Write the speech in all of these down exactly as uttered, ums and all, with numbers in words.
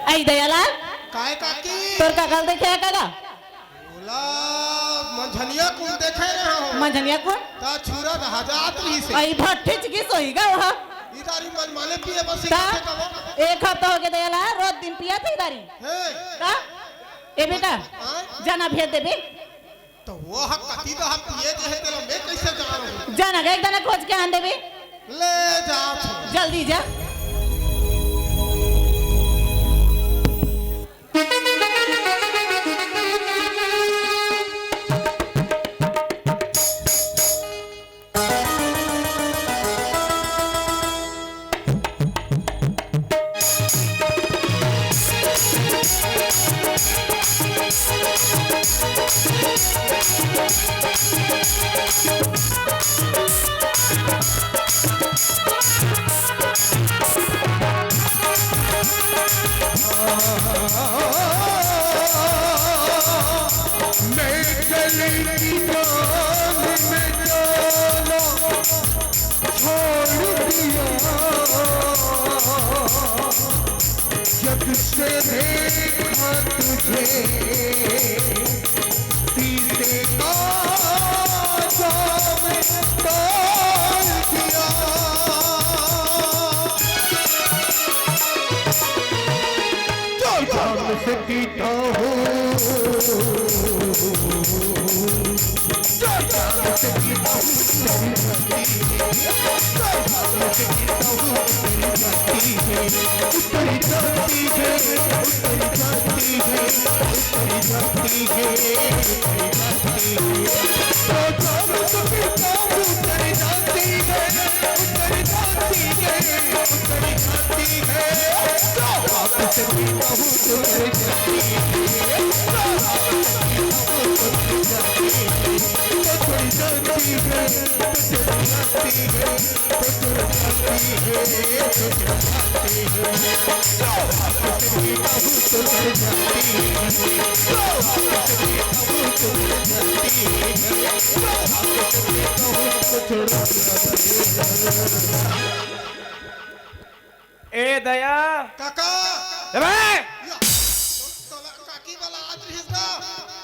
आई दयालाल, काय काकी? तोर काका ल देखे हे का गा? ओला मंझनिया कुन देखे रहे हो? मंझनिया कुन? ता छुरा रहा जात रही से। आई भट्ठिच की सोई गा वहाँ। इदारी मन माने पिए बस ता इकट्ठे कबो। एक हफ्ता हो गया दयालाल, रोज दिन पिया थे इदारी। हे। ता? ए बेटा, हाँ? जाना भेज देबे। तो वो हक कती तो हक पिए जे हे, तेला मैं कैसे जानूं? जाना गा, एक दाना खोज के आन देबे। ले जा। जल्दी जा। मैं गली की जान में जाना छोड़ दिया, जब से देखा तुझे, तीसरे का जाम डाल दिया। जो जाम से पीता हूँ, जो जाम से पीता हूँ, तेरी धरती है। जो जाम से पीता हूँ, तेरी धरती है। उत्तरी जाती है, उत्तरी जाती है, उत्तरी जाती है, उत्तरी जाती है। तो जाम से पीता हूँ, उत्तरी जाती है, उत्तरी जाती है, उत्तरी जाती है। तो जाम से पीता हूँ, उत्तरी जाती है। तो जाम से पीता हूँ, उत्तरी जाती है, उत्तरी जाती है। ए दया। काका। ए बे! या, तोला काकी बलात रहिस ना।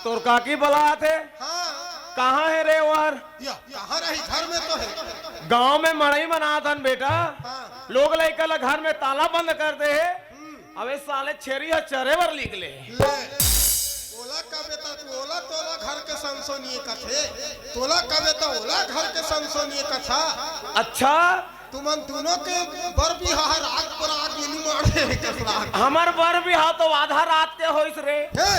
तोर काकी बलात हे? हाँ। कहाँ हे रे ओहर? या, कहाँ रही? घर में तो हे। गाँव में मड़ई मनात हन बेटा। हाँ। लोग लइका ला घर में ताला बंद कर दे हे। हम्म। अबे साले छेरी ह चरे बर निकले हे। ले, ओला कबे त तू ओला तोला घर के संसोनिये कथे। तोला कबे त ओला घर के संसोनिये कथा। अच्छा। तुमन दोनों के बर बिहाव ह रात पर रात मिली मारे हे कसला। हमर बर बिहाव तो आधा रात के होइस रे। हे।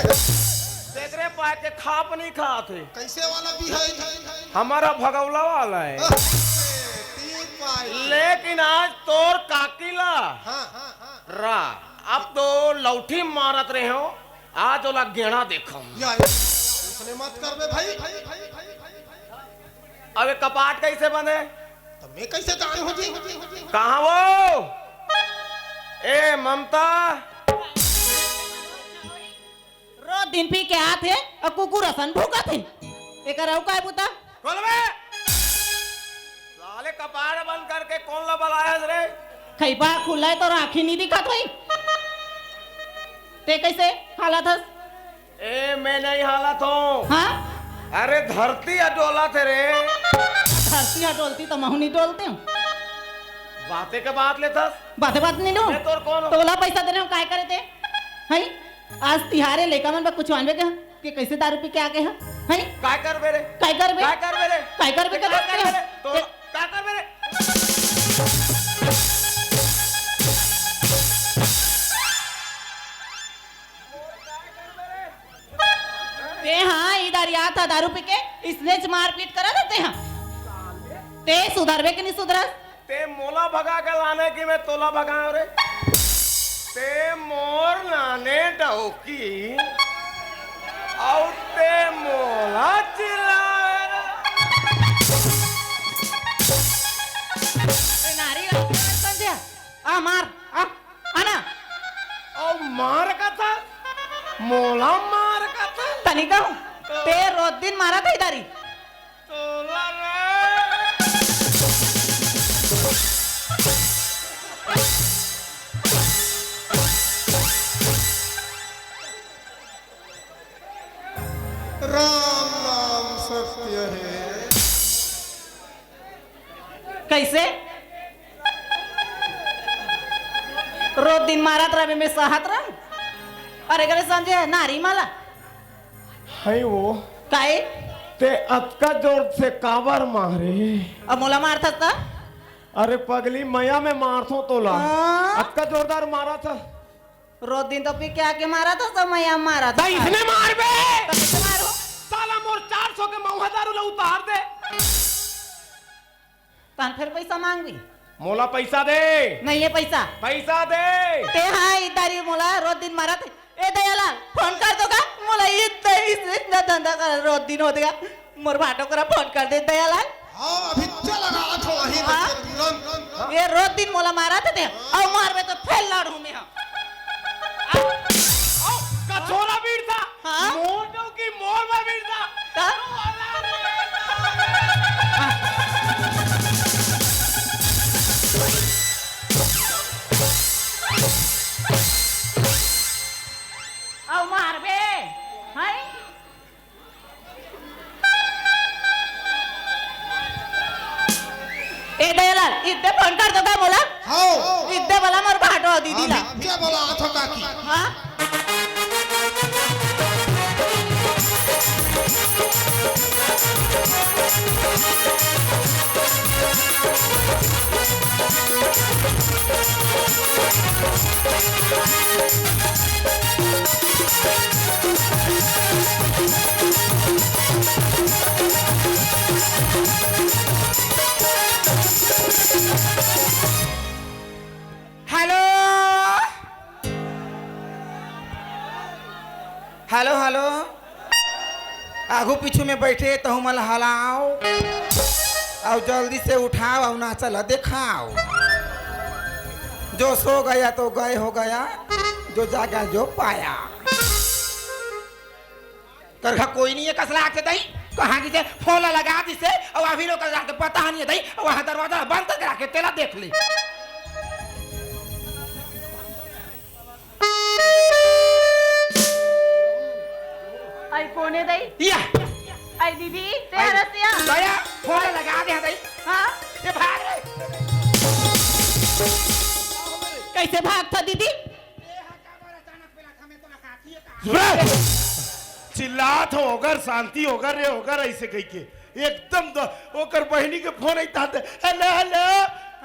तेकरे पाए के खाप नहीं खात हे। कैसे वाला बिहाव हे? हमारा भगौला वाला हे। अरे, तीन पाए। लेकिन आज तोर काकी ला। हाँ, हाँ, हाँ। रा, अब तो लौठी मारत रहे हो, आज ओला गेड़ा देखो। या, उसने मत करबे भाई। अबे कपाट कैसे बंद हे? तो मैं कैसे जानहूं जी? कहाँ वो? ए ममता। रोज दिन पी के आत हे अउ कुकुर असन भूकत हे। एकर अउ काय बुता? खोल बे। साले कपाट बंद करके कोन ला बलायस रे? खइबा खुला हे तोर आँखी नी दिखत होही। ते कैसे हालत हस? ए, मैं नहीं हालत हूँ। हाँ? अरे, धरती ह डोलत हे रे। धरती ह डोलती त महूँ नी डोलतेंव। बाते के बात लेथस। बाते बात नी लूँ। मैं तोर कोन हूँ? तोला पैसा देने हूँ, काय करे ते? हैं? आज तिहार हे, लइका मन बर कुछ आनबे के, के कैसे दारू पी के आ गे ह? हैं? काय करबे रे? काय करबे? काय करबे रे? काय करबे? काय करबे रे? तो ए- काय करबे रे? ते हाँ, इधर या था दारू पी के, इसने च मारपीट करा देते हैं। ते सुधरबे के नहीं सुधरस? ते मोला भगा के लाने कि मैं तोला भगाऊं रे? ते मोर नाने डौकी, अउ ते मोला चिल्लावे। ए नारी, संध्या, आ मार, आ, आ ना। अउ मार कथा, मोला मार कथा। तनी कहूँ, ते रोज दिन मारा था इधर ही। तोला रे। राम नाम सत्य हे। कइसे? रोज दिन मारत रहे, मैं सहत रहूं? अरे करे संजय, नारी माला। हई वो। काहे? ते अतका जोर से काबर मारे? अब मोला मारथस त? अरे पगली, मया में मारथों तोला। हाँ? अतका जोरदार मारथस। रोज दिन तो पी के आके मारथस, त मया मारथस। त इसने मार बे। त कइसे मारो? साला मोर चार सौ के महुआ दारू ला उतार दे। तहन फेर पइसा मांगबी? मोला पइसा दे। नइ हे पइसा। पइसा दे। ते हा इधर ही मोला रोज दिन मारत। ए दयालाल, फोन कर दो गा। मोला इतना ही से इतना धंधा कर रोज दिन होथे गा। मोर भाटो करा फोन कर दे दयालाल। हाँ, अभी चल रहा था वहीं हाँ? तुरंत। ए रोज दिन मोला मारत हे ते। अउ मारबे त फेर लड़हूं मैं हा। अउ, अउ, कछोरा बीड़ था। हाँ? मोटो की मोर में बीड़ था। का? अउ मारबे, हैं? ए दयालाल, इद्दे फोन कर दो गा मोला। हाँ। इद्दे बोला मोर भाटो दीदी ला। इद्दे बोला आथो काकी। हाँ। Hello, hello, hello. आगू पीछू में बइठे तहू मन हलाव, अउ जल्दी से उठाव अउ नाचा ल देखाव। जो सो गया तो गए हो गया, जो जागा जो पाया। करघा कोई नहीं है, कसला आके दई, कहाँ की से फोन ला लगा दिसे, अउ अभी लोग कसला के पता नहीं है दई, अउ वहाँ दरवाजा बंद करके राखे, तेला देख ले। आई कोने दई? या। आई दीदी, ते आई, हरसिया। दया, फोन ला लगा दे दई। हाँ? ये भाग रे। कइसे भागथा दीदी? चुप रह। चिल्लात हो, ओकर शांति, ओकर रे, ओकर अइसे कहिके। एकदम द-, ओकर बहिनी के फोन आई ताते, "हेलो, हेलो।"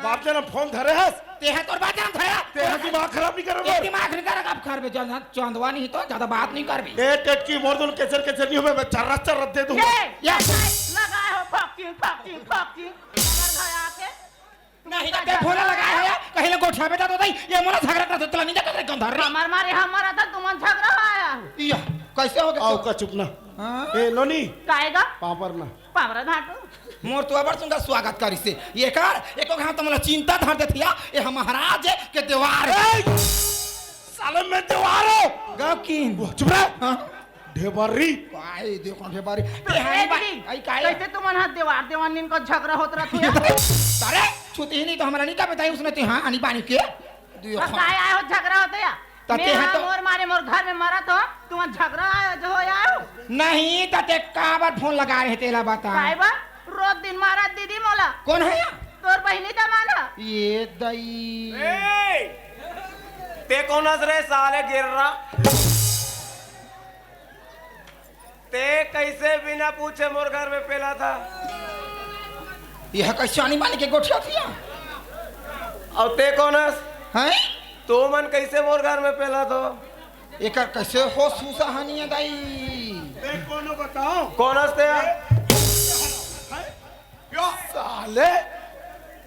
बाप जनम फोन धरे हस। तेहा तोर बाप जनम धरे। तेहा दिमाग खराब नहीं करे ए, मोर। दिमाग नहीं करे, अब करबे, चंद-, चंदवा नहीं तो ज्यादा बात नहीं करबे। ए, टेटकी, मोर दोनों केचर, केचर नहीं होबे, मैं चर्रा, चर्रा दे दूंगा। ए, या। लगाए हो, फॉक्सिंग, फॉक्सिंग, फॉक्सिंग। अगर घर आके नहीं, तो ते फोन लगाए हो या, कहीं ले गोठिया बेटा तो दई, ये मोला झगड़ा करत, तोला नहीं देखत रे, गंधर रे। हमर मारे हमर आता, तुमन झगड़ा आया हो। या, कइसे हो गया? आओ का चुप ना। हाँ? ए, नोनी। काएगा? पापड़ ना। पापड़ भाटो। मोर तो अबर सुंदर स्वागत करिसे। ये कर, एको घाव तो मोला चिंता धर देथिया, ये हम महाराज के देवार। ए, साले मैं देवार हूँ। गकिन। चुप रह। हाँ? ढेबरी। काहे देखो ढेबरी। ए, तेहानी बा-, दीदी, आई काहे? कइसे तुमन हा देवार देवानिन का झगड़ा होत रहत हो? अरे, छुती ही नहीं तो हमरा नहीं का बताई उसने तेहानी बानी के। दियो बस खान। काय आए हो झगड़ा होते या? त मैं तेहा हाँ तो मोर मारे मोर घर में मरत हो, तुमन झगड़ा आए हो जो हो आए हो? नहीं, त ते काबर फोन लगा रहे तेला बता। काय बा? रोज दिन मारत दीदी मोला। कौन है या? तोर बहिनी दमाना। ये दई। ए! ते कौन हस रे साले गिर्रा? ते कइसे बिना पूछे मोर घर में पेला था? यह कइसे आनी बानी के गोठिया थिया? अउ ते कौन हस? हैं? तुमन कइसे मोर घर में पेला थो? एकर कइसे होस हुस हानि हे दाई? ते कोनो बताओ। कौन हस ते? हैं? यो। साले,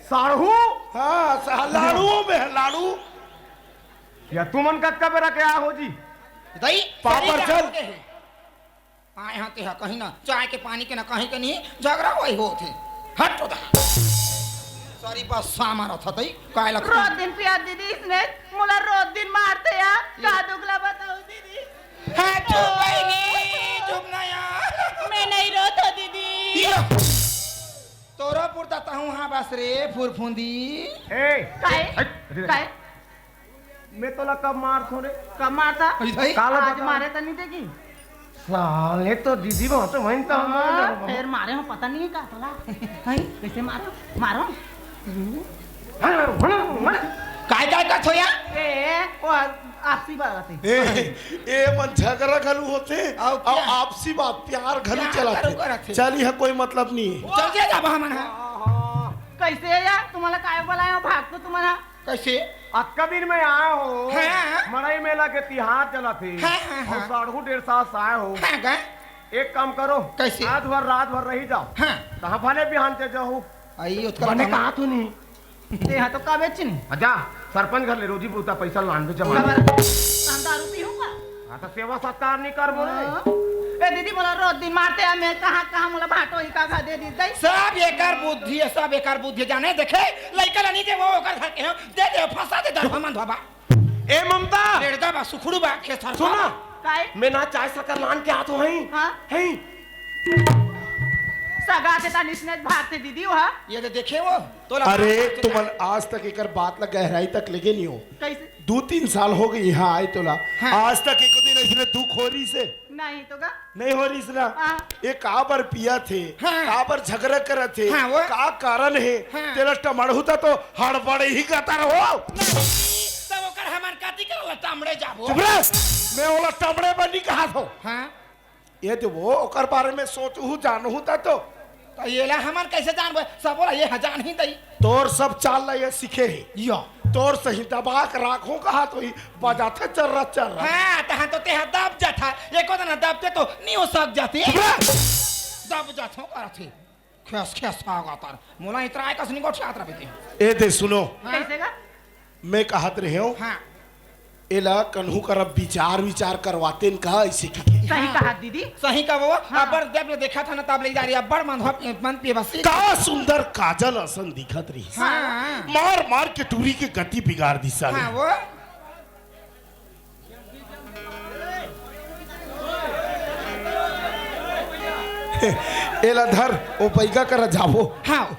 साढ़ू? हाँ, सा-, लाड़ू में है, लाड़ू। या तुमन कतका बेरा के आ हो जी? दई, पापड़ सरी चल। आए हा तेहा कहीं ना चाय के पानी के ना कहीं के नहीं, झगड़ा वही होत हे। हट तो दा। सरी बस सामा रथ तई, काय लगता? रोज दिन पिया दीदी इसने, मोला रोज दिन मारथे या, का दुख ला बताऊं दीदी? हाँ, चुप बहिनी, चुप ना या। मैं नहीं रोत हो दीदी। या। तोरा पुरता तहूँ हाँ बस रे, फुरफुंदी। ए, काय? हट, हट, हट। काय? मैं तोला कब मारथों रे? कब मारता? अरे भाई। काला आज बता। मारे त नहीं देखी। साले तो दीदी बहुत वहीं तो हाँ, हमारे फेर मारे हो, पता नहीं का तोला। हैं? कैसे मारो? मारो। काय, काय, काय थोया? ए, वो आपसी बात है। ए, ए मन झगड़ा घलू होथे, अउ अउ क्या? आपसी बात, प्यार घलू प्यार चलाथे। घलू करथे। चल, इहाँ कोई मतलब नहीं है। चल जे जाबो हमन हा। कैसे यार, तुम्हाला काय बोलाय, भाग तो तुम्हाला। कैसे? अतका दिन में आए हो, हाँ। मड़ई मेला के तिहार चलथे, हाँ, हाँ, अउ हाँ। साढ़ू डेढ़ सास आए हो। हाँ, का? एक काम करो, कैसे? आज भर रात भर रही जाओ। हाँ। तहाँ भले बिहान चल जाओ। आई, ओतका बने काम। कहा तू नहीं। तेहा तो का बेचिन? अच्छा, सरपंच घर ले रोजी बुता पैसा लान दे जमा। काबर? हम दारू पीहूँ का? हाँ, तो सेवा सत्कार नहीं करबो रे। हाँ। ए दीदी, मोला रोज दिन मारथे, मैं कहाँ, कहाँ मोला भाटो ही का घर दे दी दई। सब एकर बुद्धि है, सब एकर बुद्धि है। जाने देखे, लइका ला नहीं दे, वो ओकर घर के हो, दे दे, फंसा दे, दरभा मन धोबा। ए ममता, रेड़दा बा, सुखड़ू बा, खेसर सुन ना। बा। काय? मैं ना चाय शक्कर लान के आत हूँ, हई? हाँ? हई? सगा के तनिस ने भाग थे दीदी, वह। ये तो देखे वो, तोला अरे, बात तुमन आज तक एकर बात ला गहराई तक लेगे नहीं हो। कैसे? दू तीन साल हो गए यहाँ आए तोला। हाँ। आज तक एको दिन इसने दुख हो रही से? नहीं तो का? नहीं हो रही इसला। हाँ। ये काबर पिया थे? हाँ। काबर झगड़ा करत थे? हाँ, वो। का कारण है? हाँ। तेला टमड़हू ता तो हड़बड़ ही गतर हो। नहीं, तब ओकर हमन कति करला टमड़े जाबो? चुप रह। मैं ओला टमड़े बर नहीं कहा थो। हाँ। ये तो वो ओकर बारे में सोचहू जानहू ता तो। तो ये ला हमन कैसे जानबो? सब बोला ये ह जान ही दई। तोर सब चाल ला ये सीखे हे। यो। तोर सही दबा के राखो कहा तो ही बजाथे चर्रा चर्रा। हाँ, तहाँ तो तेहा दब जाथा। एको जना दबते तो नहीं हो सक जाती। चुप रह। दब जाथो करथे। खेस खेस आगा तर। मोला इतरा कस निको ठात रहे थे। ए दे सुनो। हाँ। कैसे का? मैं कहत रहे हूँ। हाँ। एला कन्हू कर अब विचार विचार करवातेन का ऐसे की के। सही कहा दीदी। सही का वो, हाँ। अब्बड़ जब ले देखा था ना तब ले जा रही, अब्बड़ मन हो, मन पे बसी। का सुंदर काजल असन दिखत रही। हाँ। मार मार के टूरी के गति बिगाड़ दी साले। हाँ, वो। एला धर, ओ बैगा करा जाबो। हाँ।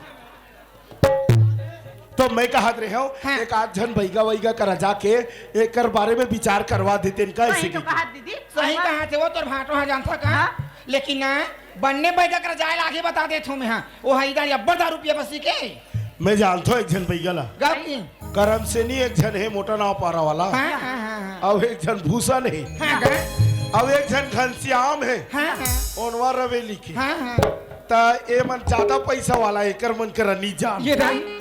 तो मैं कहत रहे हूँ, हाँ। एक आध झन बैगा वैगा करा जाके एकर बारे में विचार करवा देते इनका ऐसे सही तो की। कहा दीदी। सही कहा थे वो तोर भाटो हा जानता का? हाँ। लेकिन ना, बन्ने बैगा करा जाए ला आगे बता देत हूँ मैं, हाँ। वो हा इधर अब्बड़ दारू पिए बसी के। मैं जानता हूँ एक झन बैगा ला। गलती। करम से नहीं, एक झन है मोटा नाव पारा वाला। हाँ, हाँ, हाँ, हाँ। अब एक झन भूषण है। हाँ, हाँ। अब एक झन घनश्याम है। हाँ, हाँ। ओनवा रवेली के। हाँ, हाँ। त ए मन ज्यादा पैसा वाला, एकर मन करा नी जान। ये दाई।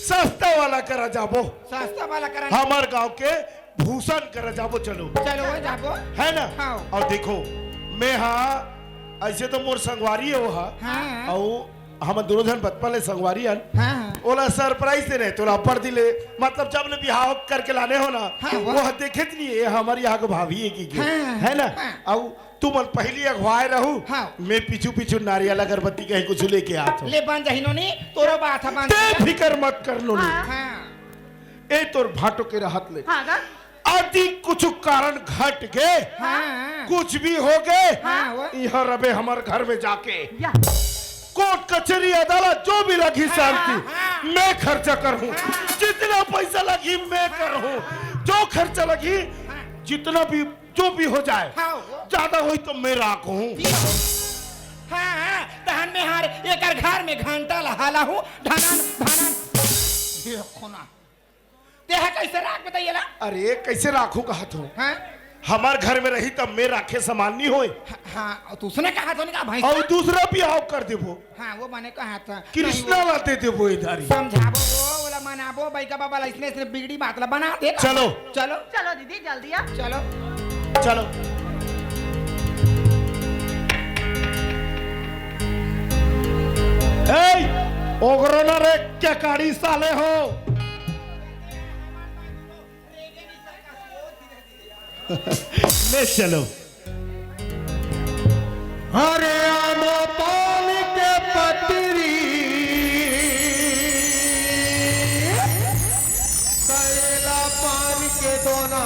सस्ता वाला करा जाबो। सस्ता वाला करा। हमर गांव के भूषण करा जाबो, चलो। चलो, वो जाबो। है ना? हाँ। अउ देखो, मैं हा, ऐसे तो मोर संगवारी है वो हा। हाँ। अउ हमन दोनों झन बचपन ले संगवारी हन। हाँ, हाँ। ओला surprise देने, तोला अब्बड़ दिन ले, मतलब जब ले बिहाव करके लाने हो ना, हाँ, वो। वो देखे त नहीं, ये हमर यहाँ के भाभी है की के, हाँ, है ना? हाँ। अउ तुमन पहिली अगुवाए रहू, हाँ। मैं पीछू पीछू नारियल अगरबत्ती कहीं कुछ लेके आत हूँ। ले बन जाही नोनी, तोरो बात है बन ते जाही। फिकर मत कर नोनी। हाँ। हाँ। ए तोर भाटो के रहत ले। हाँ गा। अति कुछ कारण घट गे, हाँ। कुछ भी हो गे, हाँ, वो। इहाँ रबे हमर घर में जाके। या। कोर्ट कचहरी अदालत जो भी लगी हाँ, शांति, हाँ, हाँ। मैं खर्चा करहूँ। हाँ। जितना पैसा लगी मैं करहूँ। जो खर्चा लगी, हाँ। जितना भी, जो भी हो जाए, हाँ, वो। ज्यादा होई तो मैं राखहूँ। हाँ, हाँ, तहन में हार एकर घर में घंटा ला हाला हूँ, ढनन, ढनन। ये खोना। तेहा कैसे राख बताइए ला? अरे, कैसे राखू कहत हो? हाँ? हमार घर में रही तब मैं राखे समान नहीं होए। हाँ, हाँ, तो उसने कहा था, उन्हें कहा, "भाई अउ साहब।" दूसरा बिहाव कर देबो। हाँ, वो मैंने कहा था। कृष्णा नहीं, वो ला दे देबो इधारी। समझाबो, वो वाला मनाबो, बैगा बाबा ला इसने, इसने बिगड़ी बात ला बना दे। चलो। चलो। चलो दीदी, जल्दी आ। चलो। चलो। ए, ओगरो ना रे, क्या काड़ी साले हो? ले चलो। अरे आम पान के पतरी, कैला पान के दोना।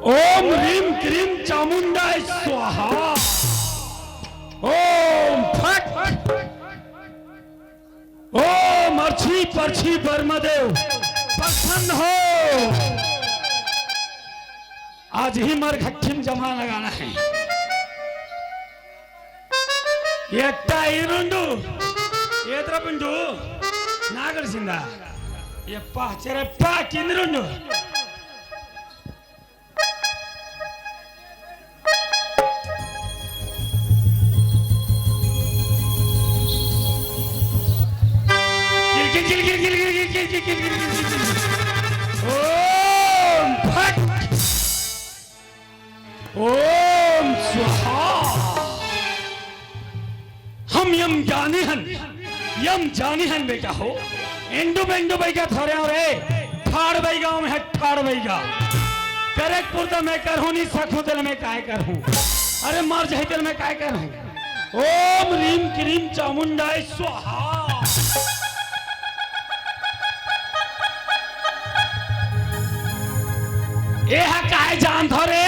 ओम ह्रीं क्रीं चामुंडाय स्वाहा। ओम फट। ओम अर्ची पर्ची ब्रह्मदेव प्रसन्न हो। आज ही मर घट्ठिम जमा लगाना है। एकटा इरुंडु, एतरा पिंडु, नागर सिंदा। ये पाचरे पा किंदरुंडु। ओम फट। ओम स्वाहा। हम यम ज्ञानी हन, यम ज्ञानी हन बेटा हो। एंडू बेंडू बइगा थोरे हो रे, ठाड़ बइगा में है, ठाड़ बइगा। करेक पुरता मैं करहूं, नी सकहूं तेल मैं काय करहूं? अरे मर जाही तेल मैं काय करहूं? ओम ह्रीं क्रीं चामुंडाय स्वाहा। ए हा काय जानथो रे?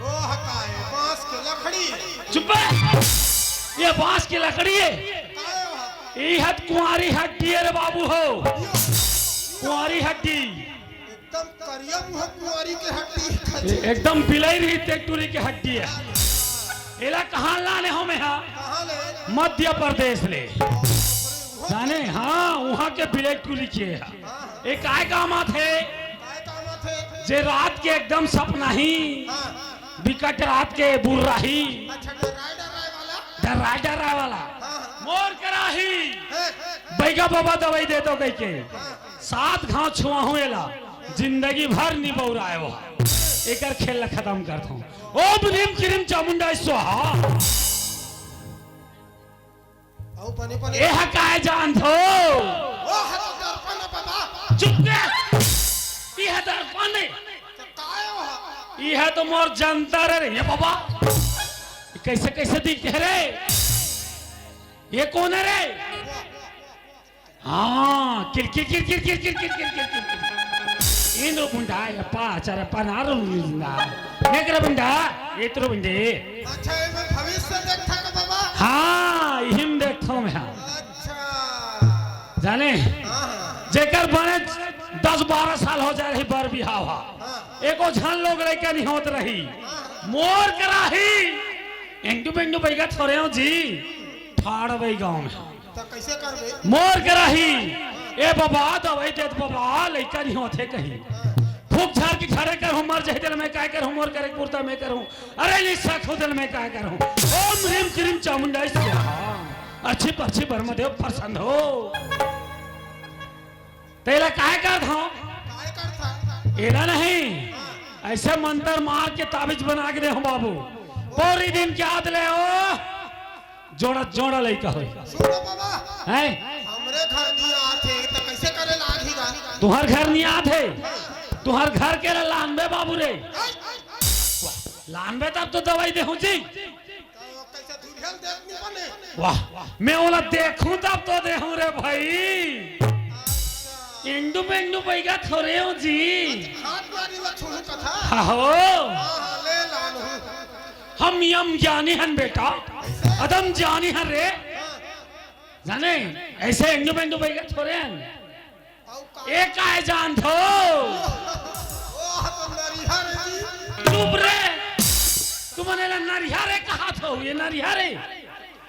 ओ हा काय, बांस के लकड़ी। चुप बे। ये बांस के लकड़ी है। काय हा? ई हा त कुंवारी हड्डी है रे बाबू हो। कुंवारी हड्डी। एकदम करिया मुंह कुंवारी के हड्डी। ए-, एकदम बिलई रही ते टूरी के हड्डी है। एला कहां लाने हो मैं हा? कहां ले? मध्य प्रदेश ले। जाने, हां, उहां के बिलई टूरी के है। हां। ए काय काम आथे? काय काम आथे? जे रात के एकदम सपना ही, हां। बिकट रात के बुर्रा ही। अच्छा, डराय डराय वाला? डराय डराय वाला। हां, हां। मोर करा ही। हे। बइगा बाबा दवई दे तो कहिके। हां। सात घांव छुआहूं एला, जिंदगी भर नी बउराय वो। एकर खेल ला खतम करथंव। ओम ह्रीं क्रीं चामुंडाय स्वाहा। अउ बने बने। ए हा काय जानथो? ओ हा तो दर्पण हे बाबा। चुप बे। ई हा दर्पण हे। तो काय हो हा? ई हा तो मोर जंतर रे, ये बाबा। कैसे कैसे दिखथे रे? ये कोन हे रे? हां, किर, किर, किर। इंद्र बुंडा, यप्पा, चरप्पा, नारू बुंडा। नेकर बुंडा, एतरो बुंडे। अच्छा, एमे भविष्य देखथा का बाबा? हां, इहिम देखथंव मैं। अच्छा। जाने? हां, हां। जेकर बने दस बारह साल हो जाय रही बर बिहाव हा। हां। एको झन लोग लइका नी होत रही। हां। मोर करा ही। एंडू बेंडू बइगा थोरे हो जी। ठाड़ बइगा में। त कइसे करबे? मोर करा ही। ए बाबा, दवई दे त बाबा, लइका नी होत हे कही। फूंक झार के खड़े करहूं, मर जाही तेला मैं काय करहूं, मोर करेक पुरता मैं करहूं। अरे नी सकहूं तेला मैं काय करहूं। ओम ह्रीं क्रीं चामुंडाय स्वाहा। अर्ची पर्ची ब्रह्मदेव प्रसन्न हो। तेला काय करत हव? काय करत हव? एला नहीं, ऐसे मंतर मार के ताबीज बना के दे हव बाबू। पूरी दिन के आद ले हो, जोड़ा जोड़ा लइका होई। सुनो बाबा, हैं? हमरे घर नहीं आत हे, त कैसे करे लागही गा? तुहर घर नहीं आत हे? तुहर घर के ला लानबे बाबू रे। हैं? लानबे तब तो दवाई देहूं जी। तो कैसे धुरियल देख नहीं बने? वाह, मैं ओला देखूं तब तो देहूं रे भाई। अच्छा। इंडू पेंडू बैगा थोरे हो जी। हाथ मारी ला छोड़ू कथा। हाँ हो। हाँ, हाँ, ले लानहूं। हम यम ज्ञानी हन बेटा, अदम ज्ञानी हन रे। जाने, ऐसे इंडू पेंडू बैगा थोरे हन। अउ का? ए काय जानत हो? ओह, तो नरिहर जी। चुप रे। तुमन एला नरिहर ए कहत हो, ये नरिहर ए।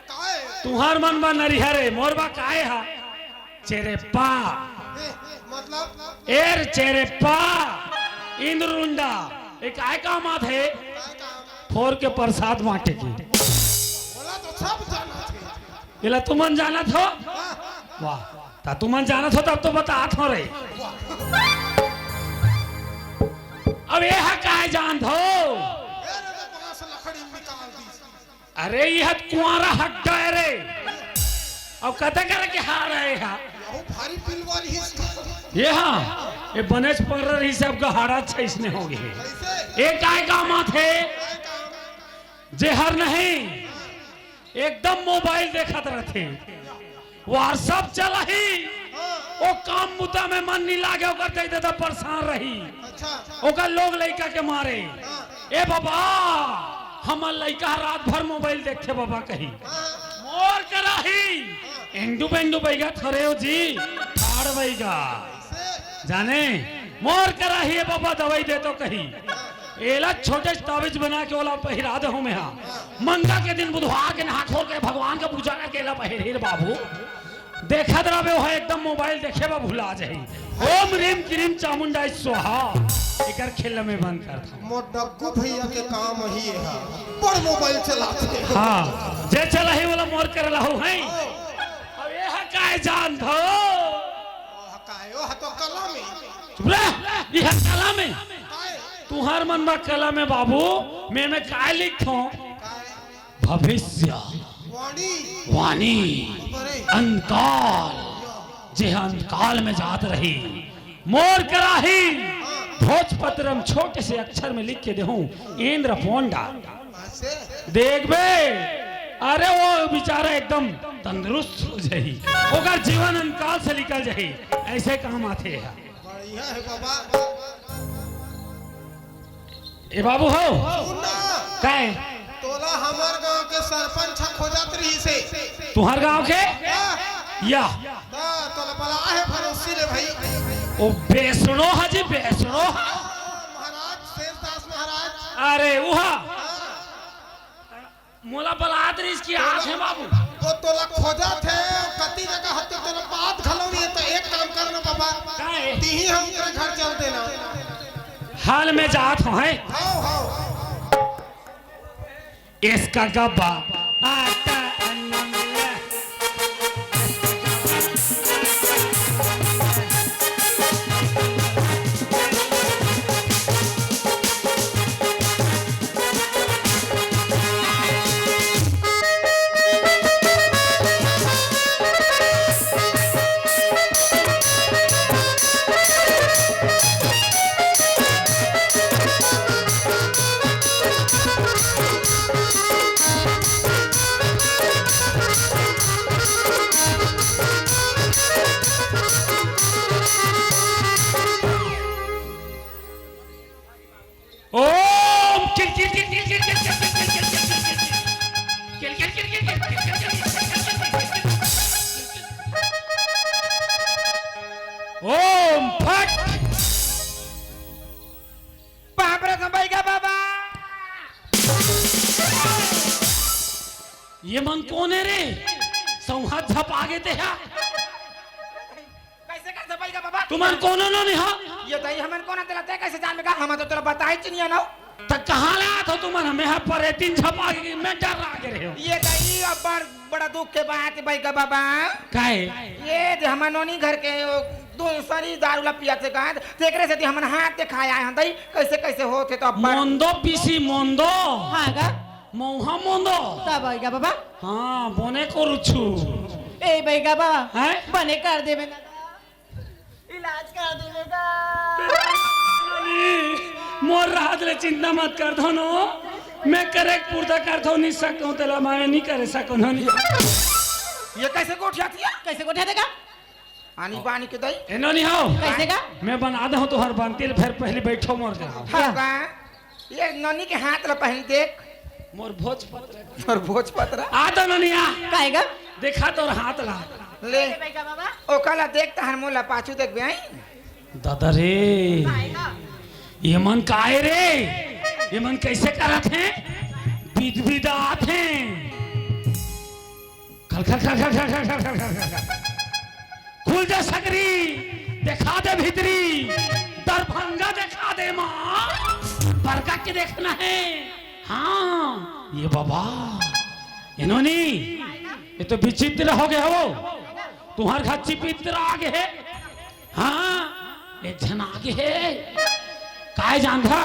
काय? तुहर मन बा नरिहर ए, मोर बा काय हा? चेरेप्पा। ए, मतलब? एर चेरेप्पा। इंद्रुंडा। ए काय काम आत हे? काय काम? फोर के प्रसाद बांटे के। बोला तो सब जानत हे। एला तुमन जानत हो? हाँ। वाह, त तुमन जानत हो तब तो बतात हो रे। अब एहा काय जानत हो? ए रे, तो बांस लकड़ी निकाल दी। अरे, ये हत कुंवारा हड्डा है रे। अब कते करे के हार है हा? यहू भारी पिलवा रहिस का? ये हाँ, ये बनेच पर रहिस, सबका हाड़ा छइसने हो गए। कैसे? ए काय काम आत हे? काय काम? जेहर नहीं, एकदम मोबाइल देखत रथे, WhatsApp चलाही, हाँ। ओ काम बुता में मन नहीं लागे, ओकर दे देता परेशान रही, अच्छा। ओकर लोग लइका के मारे। हाँ। ए बाबा, हमर लइका रात भर मोबाइल देखथे बाबा कही। हाँ। मोर कराही, हाँ। एंडू बेंडू बैगा थोरे हो जी, ठाड़ बैगा। से जाने, मोर कराही ए बाबा दवाई दे तो कही। एला छोटे से ताबीज बना के ओला पहिरा देहूं मैं हा। मंगा के दिन बुधवार के नहा खोर के भगवान का पूजा करके एला पहिरही रे बाबू। देखत रहबे, ओह एकदम मोबाइल देखे बा भुला जाही। ओम रीम क्रीम चामुंडाय स्वाहा। एकर खेल में बंद कर दो। मोर डग्गू भैया के काम ही है। बड़ मोबाइल चलाथे। हाँ, जे चलाही ओला मोर कर लहू है। अब एहा काय जानत हो? ओह काय, ओह तो कलम हे। चुप रह, इह कलम हे। काय? तुहर मन बा कलम हे बाबू, मैं में काय लिखथों? काय? भविष्य, वाणी। वाणी, अरे। अंतकाल, जे अंतकाल में जात रही, मोर कराही, हाँ। भोजपत्र में छोटे से अक्षर में लिख के देहूं, इंद्र पोंडा। देखबे, अरे वो बेचारा एकदम तंदुरुस्त हो जाही, ओकर जीवन अंतकाल से निकल जाही, ऐसे काम आथे हा। बढ़िया है बाबा। ए बाबू हो। सुन ना। काय? तोला हमर गांव के सरपंच ह खोजत रहिसे। तुहर गांव के? हाँ। या। हाँ, तोला बला हे भरोसी ले भाई। ओ बेसड़ो हा जी, बेसड़ो हा। महाराज, शेषदास महाराज। अरे, उहा। हाँ। मोला बलात रहिस कि आत हे बाबू। वो तोला खोजत हे, कति जगह हत्ते तोला बात घलो नहीं हे, तो एक काम करना बाबा। काय? तिही हम ओकरे घर चल देना। हाल में जात हो, हैं? हाव, हाव। इसका गब्बा, आटा, अन्नम, ले। ओम किल किल किल किल किल किल किल किल किल किल किल। किल किल किल किल किल किल किल किल किल। ओम फट। बाप रे, संभाई का बाबा। ये मन कौन है रे? सौंहा झप आगे ते हा। कैसे कर सफाई का बाबा? तुमन कोनो नो निहा? ये दई हमन कोन तेला ते कैसे जान में का? हम तो तेला बताई चिनिया ना। त कहाँ ले आत हो तुमन? हमें हा परेतिन झपा के मैं डर लागे रहे हो। ये दई अब बड़, बड़ा दुख के बात है भाई का बाबा। काहे? ये जे हमन नोनी घर के वो दूसरी दारू ला पियत हे का, तेकरे सेती हमन हाथ देखाय आए हन दई, कइसे कइसे होत हे तो अब्बड़। मोंदो पीसी मोंदो। हाँ गा। मउहा मोंदो। तब बइगा बाबा। हाँ, बने करूछु। ए बइगा बाबा। हैं? बने कर देबे ना। इलाज कर देबे गा। मोर राहत ले चिंता मत कर धनो। मैं करे के पुरता करथों, नइ सकथों, तेला मैं नइ करे सकथों। ये कइसे गोठियाथे? कइसे गोठियाथे गा? आनी बानी के दई। ए नोनी हो। कइसे गा? मैं बना देहूँ तुँहर बनती ल, फेर पहिली बइठो मोर करा। हाँ गा। ये नोनी के हाथ ला पहिली देख। मोर भोजपत्र। मोर भोजपत्र। आ तो नोनी आ। काहे गा? देखा तोर हाथ ला। ले। ए बइगा बाबा। ओकर ला देख तहन मोला पाछू देखबे आई। दादा रे। काहे गा? ये मन काय रे? ये मन कइसे करत हे? बिदबिदात हे। खल, खल, खल। खुल जा सगरी, देखा दे भीतरी, दरभंगा देखा दे माँ, बड़का के देखना हे। हाँ, ये बाबा, ए नोनी, ये तो विचित्र हो गे हो, तुँहर घर चिपित्र आ गे हे। हाँ, एक झन आगे हे। काय जानथा?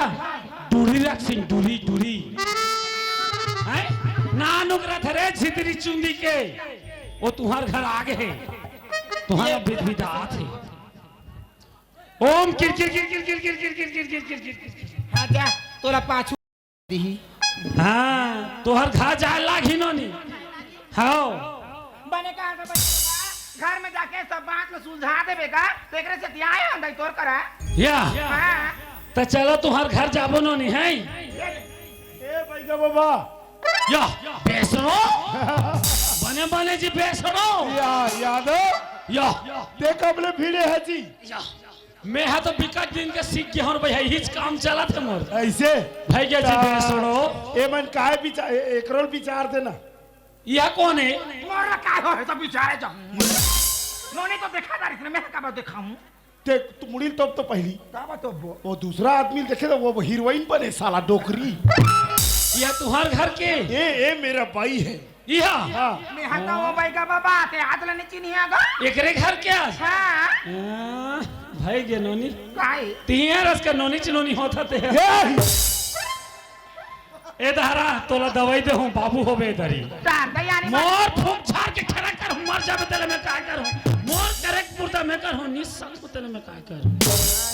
डूरी रख सिंह, डूरी, डूरी। हैं? ना नुकरा थे रे छितरी चुंदी के। वो तुँहर घर आगे हे। तुँहर बिदबिदात हे। ओम किर किर किर किर किर किर किर किर किर किर किर किर। हाँ, जा, तोला पाछू दिही। हाँ, तोहर घर जाए लागही नोनी। हव। बने कहा था बच्चे का, घर में जाके सब बात ल सुलझा देबे का, तेकरे सेती आए हन दई तोर करा। या। हाँ। त चलो तुँहर घर जाबो नोनी, हैं? ए बइगा बाबा। या, बेसड़ो। बने बने जी बेसड़ो। या, यादव। या। ते कब ले भिड़े हे जी? या। मैं हा तो बिकट दिन के सीख गे हँव भई, इहीच काम चलत हे मोर। अइसे? भई गा जी, त बेसड़ो। ए मन काय बिचार, ए-, एकरो ल बिचार देना। इहाँ कोन हे? मोर ला काय हो हे, सब बिचारे जाहूँ। नोनी तो देखा जा रही थी ना, मैं काबर देखाहूँ? ते, तू मुड़ी ल तोप तो पहिली। काबर तोपबो? वो दूसरा आदमी ल देखे तो वो हीरोइन बने साला डोकरी। इहाँ तुँहर घर के? ए, ए मेरा बाई हे। इहाँ? हाँ। मैं हा तो वो बइगा बाबा, ते आज ले नइ चिन्हिया गा। एकरे घर के आस? हाँ। हाँ, भई गे नोनी। काय? तिहाँ रस का नोनी च नोनी होथा ते। ए! ए दहरा, तोला दवाई देहूँ, बाबू होबे दरी। तार दई आनी बात। मोर फूँक झार के खड़ा करहूँ, मर जाबे तेला मैं काय करहूँ? मोर करे के पुरता मैं करहूँ, निसंग तेला मैं काय करहूँ?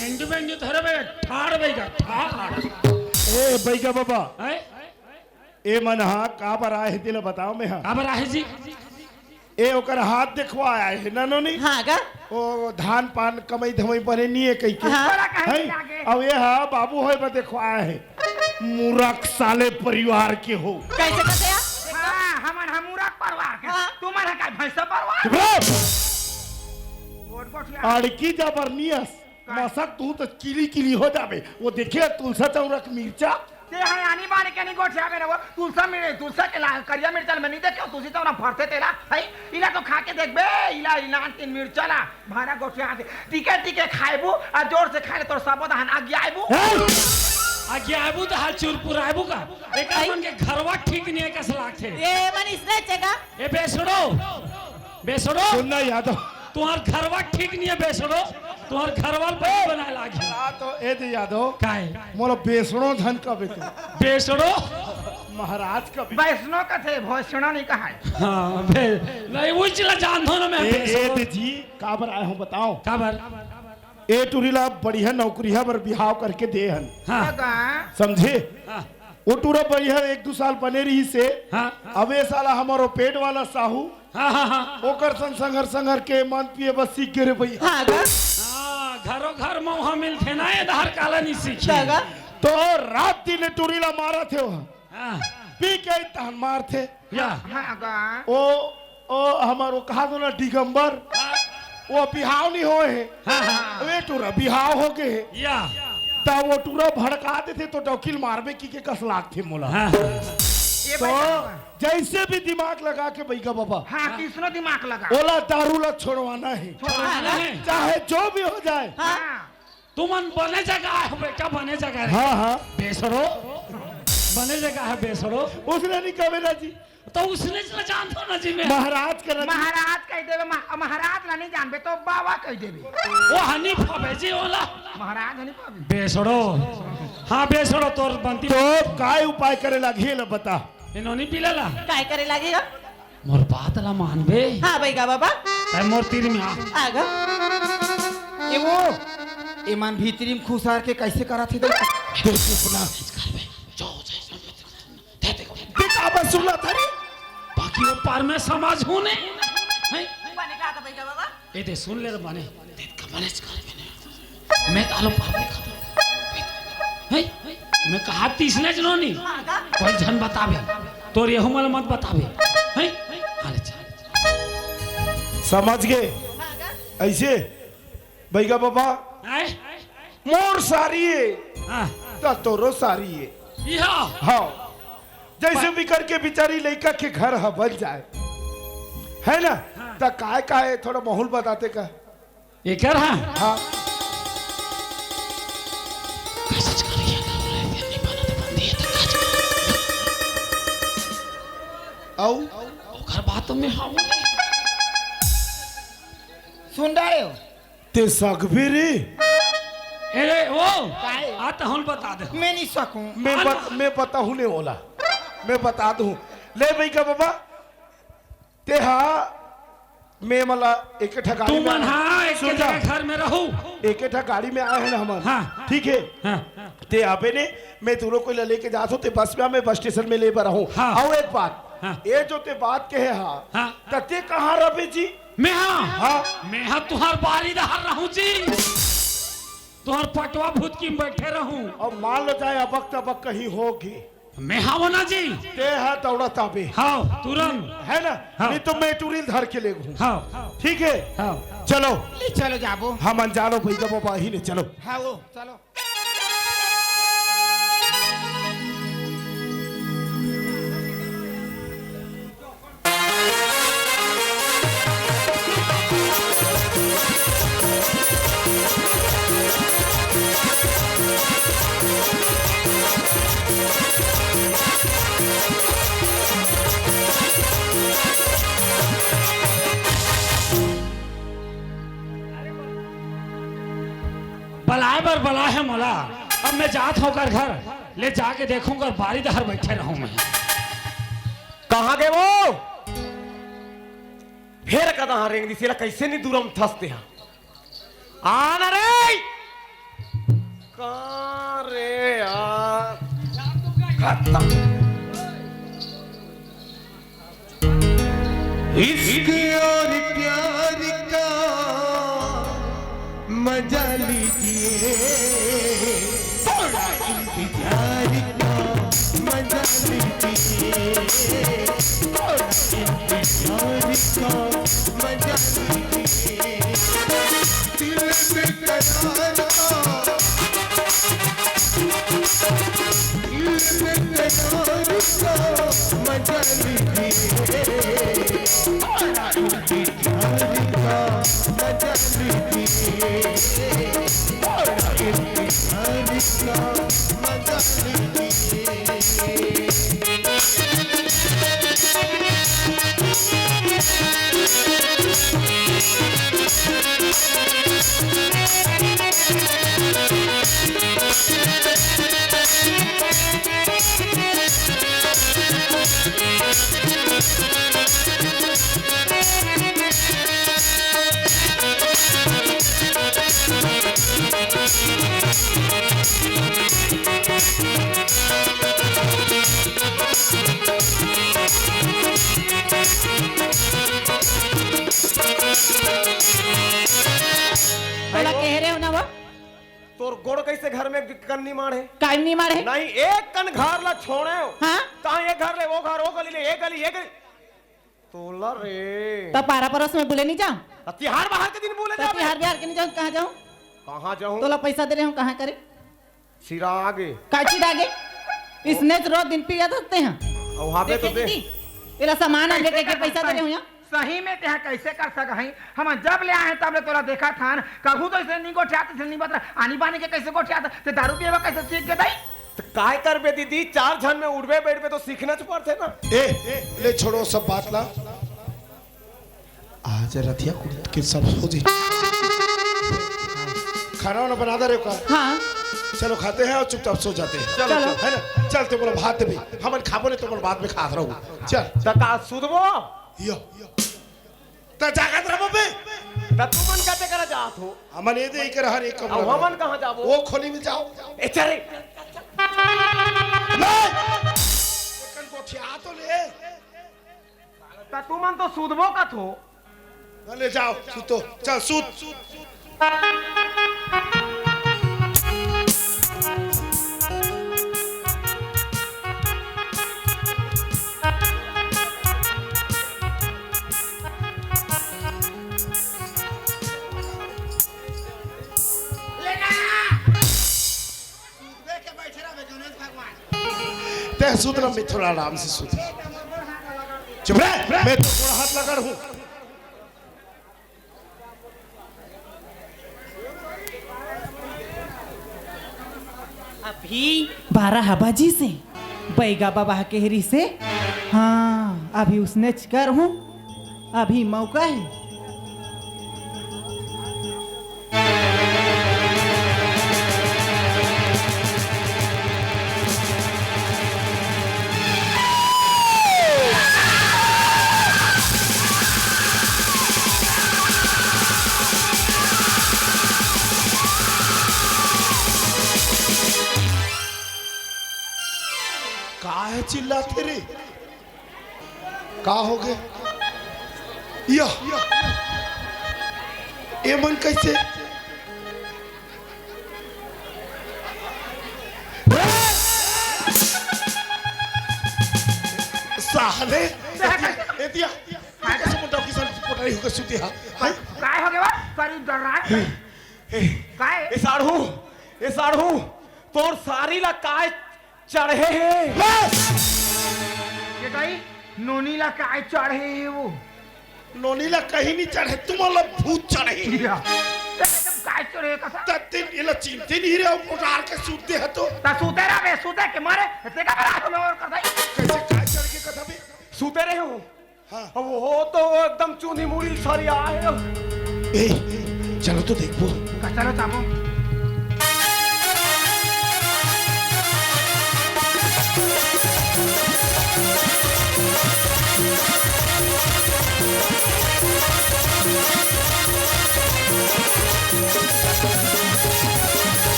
एंजू बेंजू थोरे बे, ठाड़ बइगा, ठाड़। ए बइगा बाबा। हैं? ए मन हा काबर आए हे, तेला बताओ मैं हा। काबर आए हे जी? ए ओकर हाथ देखवाय आए हे ना नोनी? हाँ गा। ओ धान पान कमई धमई बने नइ हे कहिके। हाँ। तोला कहे हैं? नइ लागे। अब ए हा बाबू होय बर देखवाय आए हे। मूरख साले परिवार के हो। कइसे कथे या? हाँ, हमन हा मूरख परिवार के। हाँ। तुमन हा काय भैंसा परिवार? चुप रहो। गोठ गोठ या। अड़की जा बरनियस। काय? मसक तू तो किली किली हो जाबे। वो देखे तुलसा चौरा के मिर्चा। ते हा आनी बानी के नइ गोठियाबे ना वो। तुलसा मिर-, तुलसा के ला-, करिया मिर्चा ल मैं नइ देखेंव, तुलसी चौरा फरथे तेला। हई, इला तो खा के देखबे, इला, इला तीन मिर्चा ला, भारा गोठियाथे। टीके टीके खाइबू, अउ जोर से खाए ले तोर सबो दहन अगियाइबू। हैं? अगियाइबू त हा चुरपुराइबू का? एकर हई। मन के घरवा ठीक नइ हे कस लागथे। ए मन इसने चेगा। ए बेसड़ो, बेसड़ो। सुन ना यादव। तुँहर घरवा ठीक नइ हे बेसड़ो, तुँहर घरवा ल बने बनाए लागही। आ तो ए दे यादव। काय? मोला बेसड़ो झन कबे तू। बेसड़ो? महाराज कबे। वैष्णो कथे, भोसड़ो नइ कहाय। हाँ, बे-, नहीं, उही ला जानथों ना मैं, ए, बेसड़ो। ए दे जी, काबर आए हँव बताओ। काबर? ए टूरी ला बढ़िया नौकरिया बर बिहाव करके दे हन। हाँ। का? समझे? हाँ। ओ टूरा बढ़िया एक दू साल बने रहिसे। हाँ। अब ए साला हमरो पेट वाला साहू, हाँ, हाँ, हाँ। ओकर संग संघर संघर के मन पिए बर सीख गे रे भई। हाँ गा। हाँ, घरो घर मउहा मिलथे ना, ए दहर काला नइ सीखी। का गा? तो रात दिन टूरी ला मारथे ओ। हाँ। पी के तहन मारथे। या। हाँ गा। ओ, ओ, हमर ओ कहा दो ना दिगंबर, हाँ। ओ बिहाव नइ होए हे। हाँ, हाँ। ए टूरा बिहाव हो गे हे। या। त ओ टूरा भड़का देथे तो डौकी ल मारबे कहिके कस लागथे मोला। हाँ, हाँ। ए तो भाई साहब। जइसे भी दिमाग लगा के बइगा बाबा। हाँ, किसनो दिमाग लगा। ओला दारू ला छोड़वाना हे। छोड़वाना हे। चाहे जो भी हो जाए। हाँ। तुमन बने जगह आए हो बेटा, बने जगह रे। हाँ, हाँ। बेसड़ो, बने जगह हे बेसड़ो। उसने नइ कबे ना जी। तो उसने च ला जानथों ना जी मैं। महाराज करा जी। महाराज कहि देबे, महा-, महाराज ला नहीं जानबे तो बाबा कहि देबे। वो हनीफ हवे जी ओला। महाराज हनीफ हवे। बेसड़ो। हाँ, बेसड़ो तोर बनती। तो काय उपाय करे लागही, एला बता। इन्होंने पीला ला। काय करे लागही गा? मोर बात ला मानबे। हाँ, बइगा बाबा। तैं मोर तीर में आ। आ गा। ए वो, एमन भीतरी में खुसार के कइसे करत हे देख। देख अपना। दे, दे, दे। बेटा, बस सुन ला था रे। बाकी वो पार में समाज होने। हैं? बने का था बइगा बाबा? ए दे, सुन ले रे बने। देख का बने च कर बने। मैं तालो पार देखा। हैं? मैं कहा तीसने जनों नी। कोई झन बताबे। तोर यहू मन मत बताबे। हैं? हाले चल। समझ गे? अइसे? बइगा बाबा, हैं? मोर सारी हे, हाँ। त तोरो सारी हे। इहा। हाँ। जइसे भी करके बिचारी लइका के घर ह बन जाए, है ना? हाँ। त काय काय थोड़ा माहौल बताते का? एकर हाँ? हाँ। अउ? ओकर बात में हाँ बोले। सुन रहे हो? ते सकबे रे? अरे, ओ, काय? आ त हम बता दे। मैं नहीं सकूं। मैं हाँ बत-, ना। मैं बताहूं ने ओला। मैं बता दूं। ले बइगा बाबा, ते हा, मैं मला एक ठा गाड़ी में तुमन आए। हाँ, एक सुन जा। जगह घर में रहू। एक ठा गाड़ी में आए हन ना हमन। हाँ। ठीक हे? हाँ। ते आबे ने, मैं दूनों कोई ला लेके जात हूं, ते बस में आ, मैं बस स्टेशन में ले बर रहूं। हाँ। अउ एक बात, हाँ। ए जो ते बात कहे हा, हाँ। त ते कहाँ रहबे जी? मैं हा? हाँ। मैं हा तुहार बारी डहर रहूं जी। तुहार पटवा भुतकी में बइठे रहूं। अउ मान लो जाए अबक तबक कहीं होगे। मैं हा वो ना जी। ते हा दौड़त आबे। हाँ, तुरंत। है ना? हाँ। नहीं तो मैं टूरिल धर के ले गूं। हाँ। ठीक हे? हाँ। चलो। ले चलो जाबो। हमन जानो भइया बाबा ही ने चलो। हाँ वो, चलो। बलाए बर बलाए हे मोला। अब मैं जात हंव ओकर घर, ले जाके देखहूं, ओकर बारी डहर बइठे रहूं मैं। कहाँ गे वो? फेर कहाँ रेंग दिस, एला कइसे नी दूरा म थस दे हा। आ ना रे! कहाँ रे यार? खत्म। इश्क और प्यार का मजा लीजिए, थोड़ा इंतजार का मजा लीजिए, थोड़ा इंतजार का मजा लीजिए। दिल बेकरार का, दिल बेकरार का मजा लीजिए। प्यार का मजा लीजिए, बड़ा इंतजार का मजा लीजिए। तोला कहे रहे हो ना वो? तोर गोड़ कइसे घर में कन नी माढ़े? काय नी माढ़े? नहीं, एक कन घर ला छोड़े हो। हाँ? कहाँ ये घर ले, वो घर, वो गली ले, ये गली, ये गली। तोला रे। त पारा परोस में बुले नी जांव? त तिहार बाहर के दिन बुले त जाबे। तिहार बिहार के नी जांव, कहाँ जांव? कहाँ जांव? तोला पैसा दे रहे हो, कहाँ करे? सिरा आगे। का सिरा आगे? इसने तो रोज दिन पिया धरते हैं। अउ हाबे तो देखे दे। दीदी, एला सामान आगे दे के पैसा दे रहे हो यहाँ। सही में तेहा कइसे कर सकही? हमन जब ले आए हैं, तब ले तोला देखत हन। कभू तो इसने नी गोठियात, इसने नी बतरा। आनी बानी के कइसे गोठियात? ते दारू पिए बर कइसे सीख गे दाई? त काय करबे दीदी, चार झन में उठबे बैठबे तो सीखना च पड़थे ना। ए, ले छोड़ो सब बात ला। आज रतिया कुल के सब सो जी। खाना वाना बना दे रे का? हाँ। चलो खाते हैं और चुपचाप सो जाते हैं। चलो, चलो। है ना? चल, ते मोला भात देबे। हमन खाबो नहीं, तो मोला बाद में खात रहू। चल। त का सुतबो? यो। त जागत रहबो बे। त तुमन कते करा जात हो? हमन ये दे कर हर एक कमरा अब में। हमन कहाँ जाबो? वो खोली में जाओ। ए, चल रे। नहीं। कन गोठिया तो ले। त तुमन तो सुतबो कथो। ले जाओ, सुतो। चल, सुत। ते सुत ना, मैं थोड़ा आराम से सुत। चुप रह, मैं तो थोड़ा हाथ लगा हूँ। अभी बारह बजी से बैगा बाबा के रिसे। हाँ, अभी उसने कर हूँ, अभी मौका है। का हे चिल्लाथे रे? का होगे? या, ए मन कैसे? साले, एतिया, एतिया, तू कैसे मोटा किसान पोटाई होके सुते हा? हैं? काय होगे बा? करी डर रहा है? ए, काय? ए साढ़ू, ए साढ़ू, तोर सारी ला काय चढ़े हे? ये दाई, नोनी ला काय चढ़े हे वो? नोनी ला कहीं नहीं चढ़े, तुमन ला भूत चढ़े। या। ते सब काय चढ़े कथा? त दिन इला चिंते नहीं रहे, उठार के सूते ह तो। त सूते रहा बे, सूते के मारे, ते का बड़ा हमें और कर दाई। कैसे काय चढ़ के कथा बे? सूते रहे हो? हाँ। अब वो तो एकदम चूनी मुड़ी सरिया है। ए, चलो तो देखबो। का चलो चाबो।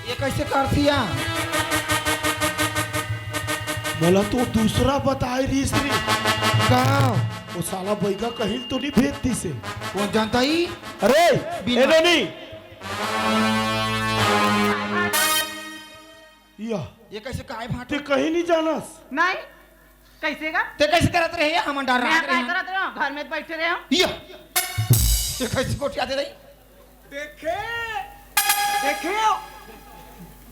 ये कैसे करथिया? मोला तो दूसरा बताए रहिस रे। का? वो साला बैगा कहीं तो नहीं भेज दिस हे। कौन जानता ही? अरे, बिना ए नोनी। या। ये कैसे काय भांट? ते कहीं नहीं जानस? नहीं। कैसे का? ते कैसे करत रहे? हम डर रहा मैं काय करत रहे, घर में बैठे रहे। या। ये कैसे गोठिया दे रही? देखे, देखे,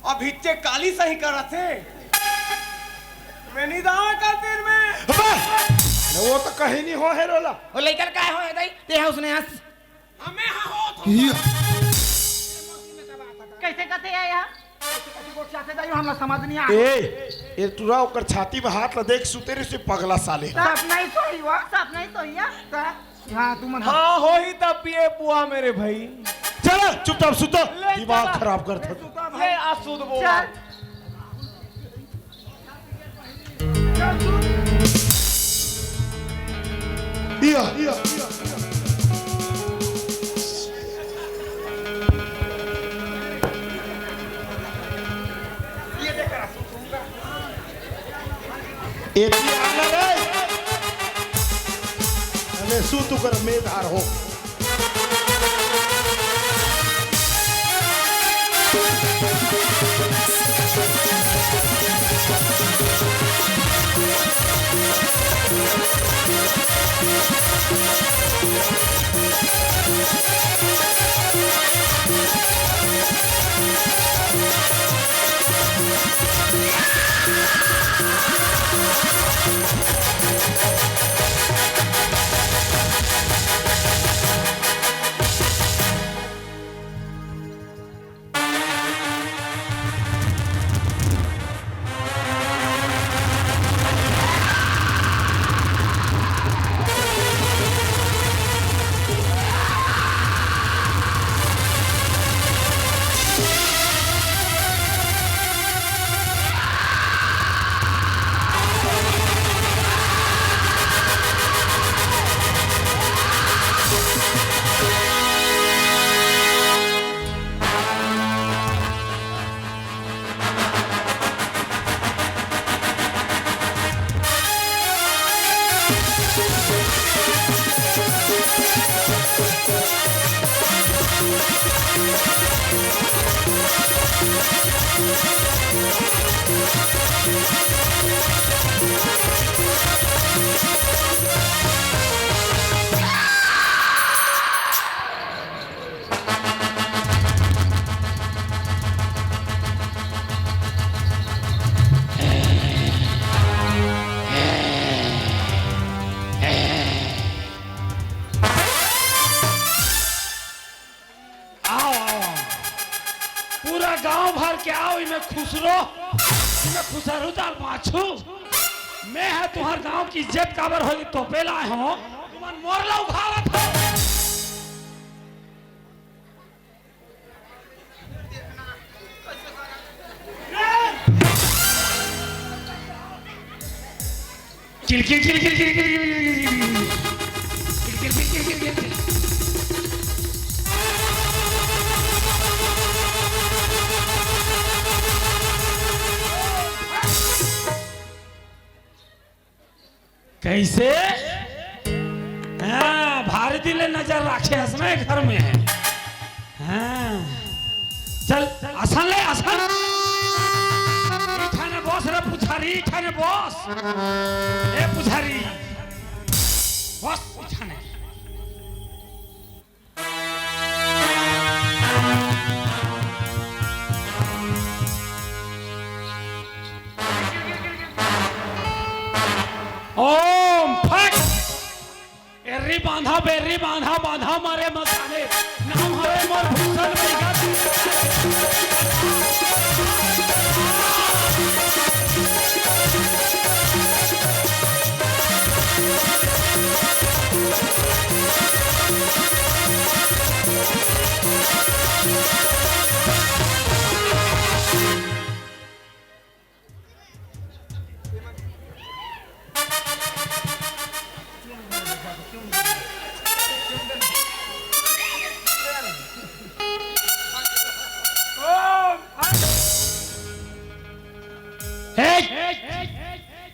अभी चे काली सही करत हे। मैं नहीं दावा कर दिन में। अबे! वो तो कहीं नहीं हो हे रोला। वो लेकर काय हो हे दाई? ते है उसने हंस। हमें हाँ हो तो। या। कैसे कथे है यहाँ? कैसे गोठिया दे दाई, हमला समझ नहीं आ। ए, ए टुरा ओकर छाती में हाथ ला देख, सुते रहिस हे पगला साले। सब नहीं सोई हुआ। सब नहीं सोई है। हाँ, तुमन हाँ, होही तब पिए पुआ मेरे भाई। चल, चुपचाप सुतो। ले, दिमाग चला। खराब करथे। ले, आ सुत वो। चल। या, या, या। ये देख रहा, सुन, सुन रहा। एती आना रे। अरे सू तू कर मेधार हो। गांव भर के आओ, इमे खुसरो, इमे खुसरू चाल पाछू। मैं ह तुहर गांव के इज्जत काबर होही तोपे लाए हों। तुमन मोर ला उघारत हो। किल, किल, किल। कइसे? हाँ, भारी दिन ले नजर राखे हस ना ए घर में। हाँ। चल, असन ले, असन। इठाने बस रे पुछारी, इठाने बस। ए पुछारी। बस, इठाने। ओम फट। एर्री बांधा, बेर्री बांधा, बांधा मारे मसाले। नाम हवे मोर भूषण बैगा। हे,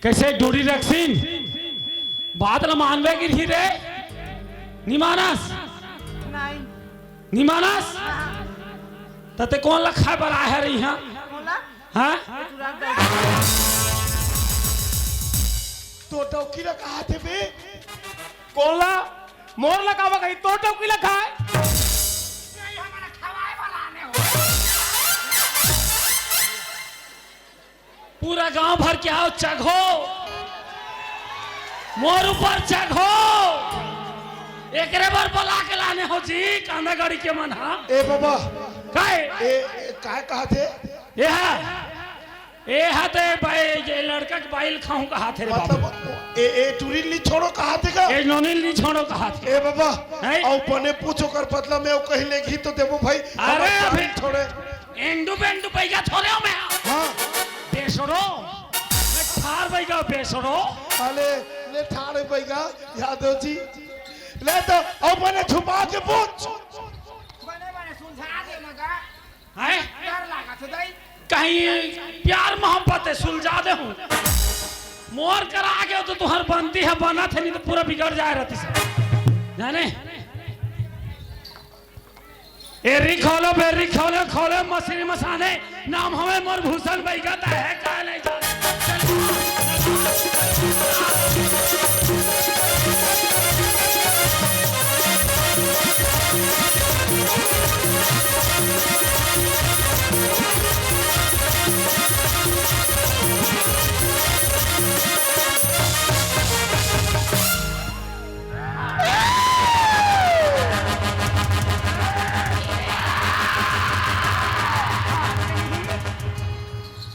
कइसे डोरी रखसिन? बात ल मानबे कि नहीं रे? निमानस? नहीं। निमानस? त ते कोन ल खाए बर आए हरे इहाँ? कोन ल? हाँ? ये तू रख दे। तो डौकी ल कहाथे बे? कोन ल? मोर ल काबर कही? तो डौकी ल खाए? पूरा गांव भर के आओ, चघो, मोर ऊपर चघो। एकरे बर बोला के लाने हो जी, कांदा गड़ी के मन हा। ए बाबा, काय? ए, ए, काय कहाथे? ए हा, ए हा ते बाई, ये लड़का के बाई ल खाहूं कहाथे रे बाबू। मतलब, ए, ए टूरी ल नी छोड़ो कहाथे का? ए नोनी ल नी छोड़ो कहाथे। ए बाबा, हैं? अउ बने पूछो कर बदला में अउ कहीं लेगही तो देबो भाई। अरे हमर अभी छोड़े। एंडू बेंडू बैगा थोरे हो मैं। हाँ। बेसरो। मैं ठार बैगा बेसरो। अले, ले ठार बैगा, यादव जी। ले तो, अब मैंने छुपा के पूछ। बने बने सुलझा दे मगा। हैं? डर लागा थे दाई। कहीं प्यार मोहब्बत है, सुलझा दे हूँ। मोर करा आगे हो तो तुहर बनती है, बना थे, नहीं तो पूरा बिगड़ जाए रहती सब। जाने? एरी खोलो, बेरी खोलो, खोलो मछली मसाने, नाम हवे मोर भूषण बैगा, त है का नहीं जाने।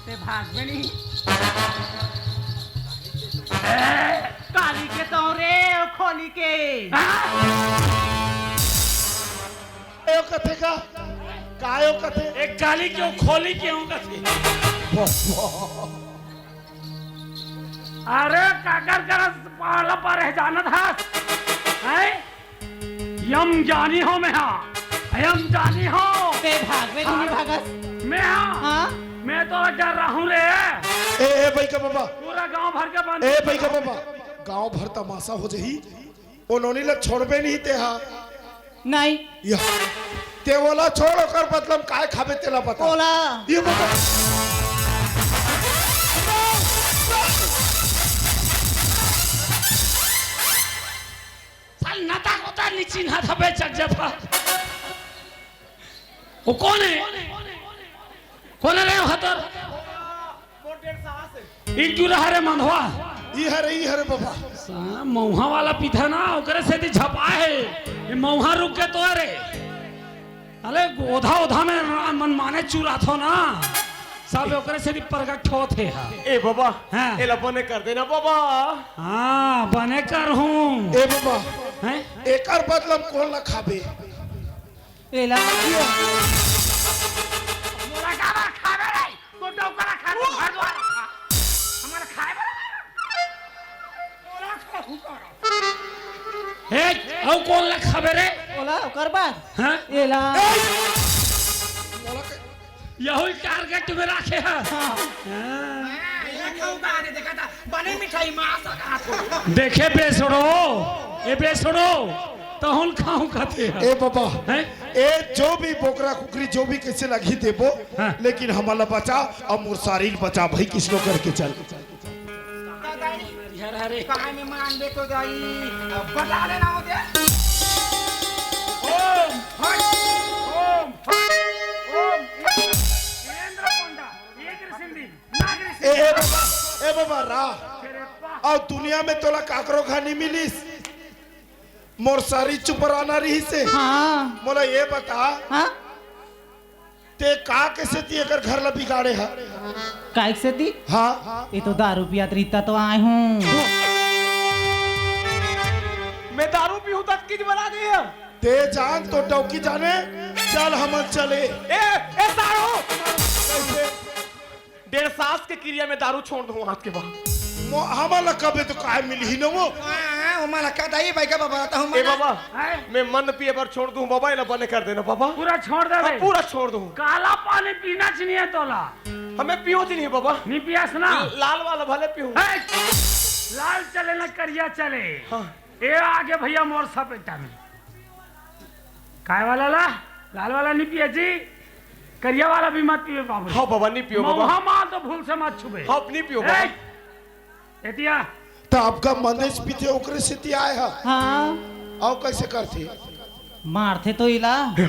ते भाग में नहीं। काली के तो रे, खोली के। आयो कथे का? कायो कथे? एक काली के, खोली के हूँ कथे। अरे काकर करस पाला पर है जानत हस? हैं? यम ज्ञानी हो मैं हा। यम ज्ञानी हो। बे भाग, बे धुनी भागस। मैं हा। हाँ? मैं तो डर रहा हूँ रे। ए, ए, बैगा बाबा। पूरा गांव भर के बंद। ए, बैगा बाबा। गांव भर तमाशा हो जही। ओ नोनी ला छोड़बे नहीं ते हा। नहीं। या। ते ओला छोड़, ओकर बदला म काय खाबे तेला बता। ओला। ये बता। साल नता कोता नी चिन्हा था बे चक जफा। वो कौन है? कौन है रे हतर? इंटू रहा रे मंधवा। ई हरे, ई हरे बाबा। सा-, मऊहा वाला पीथा ना, ओकरे से ती झपा है। ये मऊहा रुक के तो रे। अरे, ओधा ओधा में रा-, मन माने चुराथो ना, सब ओकरे से भी प्रगट होत हे हा। ए बाबा, हाँ। एला बने कर देना बाबा। हाँ, बने कर हूँ। ए बाबा, हैं? एकर बदला म कोन ला खाबे? एला। मोला काबर खाबे रे? तो डौकरा खा ले, घर द्वार खा। हमर खाए बर। मोला खाहू कर। हे, अउ कोन ला खाबे रे? ओला, ओकर बाद। हाँ? एला। ए! मोला के यही टारगेट में राखे हे। हाँ। हाँ। एला खाहू का आने देखा था, बने मिठाई माँ सा कहा था। देखे बेसड़ो, ए बेसड़ो, तहुन खाहू खाथे हे। ए बाबा, हैं? ए जो भी बोकरा कुकरी जो भी कइसे लगही देबो, हाँ। लेकिन हमला बचा अउ मोर शरीर बचा भाई, किसनो करके चल। दाई, हर हरे। काय में मानबे तो दाई, अब बता देना हो दे। ओम, हट, ओम, हट, ओम, इंद्र, इंद्र कोंडा, इंद्र सिंधी, नागरी ए, ए बाबा, ए बाबा, रा। तेरे पा- अउ दुनिया में तोला काकरो घा नइ मिलिस। मोर सारी चुपराना रहिसे। हाँ। मोला ये बता, हाँ? ते का के सेती एकर घर ला बिगाड़े हा? काय के सेती? हाँ। ये तो दारू पियात रहिता तो आए हूँ। मैं दारू पीहूँ तक किज बना गई है। ते जान तो डौकी जाने, चल हमन चले। ए, ए साढ़ू! कइसे? डेढ़ सास के किरिया में दारू छोड़ दूं आज के बाद। मो-, हमन ला कबे तो काय मिलही न वो? हाँ, हाँ, हमन ला का दाई भाई का बाबा, तो हमन ए ला बाबा, हैं? मैं मन पिए बर छोड़ दूं बाबा, एला बने कर देना बाबा। पूरा छोड़ दे हाँ, बे। पूरा छोड़ दूं। काला पानी पीना चाहिए तोला। हमें पियो जी नहीं बाबा। नहीं पियास ना। लाल वाला भले पीऊं। हैं? लाल चले ना करिया चले। हाँ। ए आगे भैया मोर सपेटा में। काय वाला ला? लाल वाला नहीं पिए जी, करिया वाला भी मत पिए बाबू। हाँ बाबा, नहीं पियो बाबा। मौहा माल तो भूल से मत छुबे। हाँ, नहीं पियो बाबा। ए, एतिया। तो आपका मंदेश पीते ओकरे सेती आए हा। हाँ। अउ कइसे करथे? मारथे तो इला। अच्छा,